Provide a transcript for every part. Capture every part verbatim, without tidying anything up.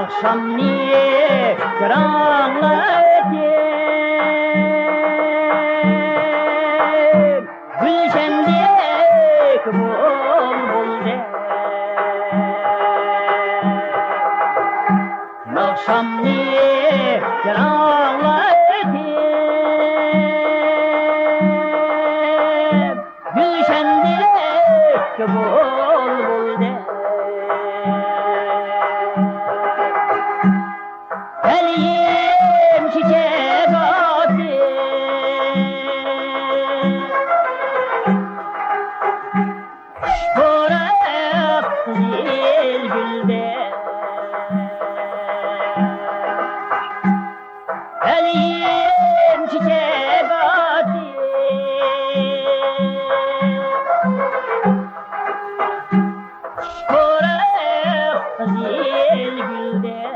ئاخشامنى جاراڭلىتىپ، گۈلشەندەك بۇلبۇلدەك. ئاخشامنى جاراڭلىتىپ، گۈلشەندەك بۇلبۇلدەك. ھەلىم چېچەك ئاتىپ، خۇش پۇراق قىزىل گۈلدەك. ھەلىم چېچەك ئاتىپ، خۇش پۇراق قىزىل گۈلدەك.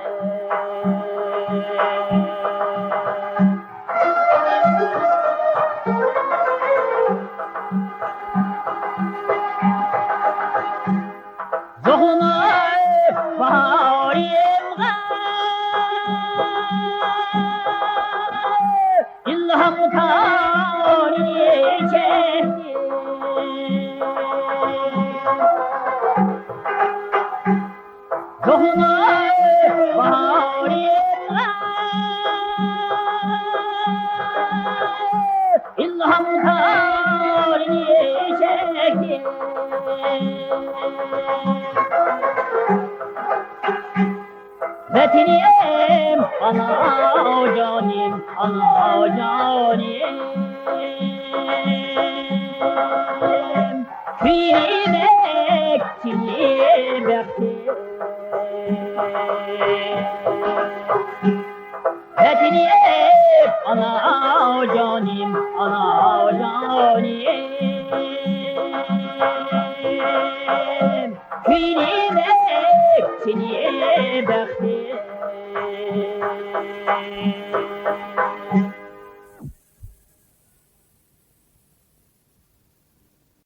زوخمار باغرىمغا ئىلھام تارى چەكتى. زوخمار باغرىمغا ئىلھام تارى چەكتى. ۋەتىنىم ئانا جانىم، ئانا جانىم، كۆيمەكچى بەختىم. ۋەتىنىم ئانا جانىم، ئانا جانىم.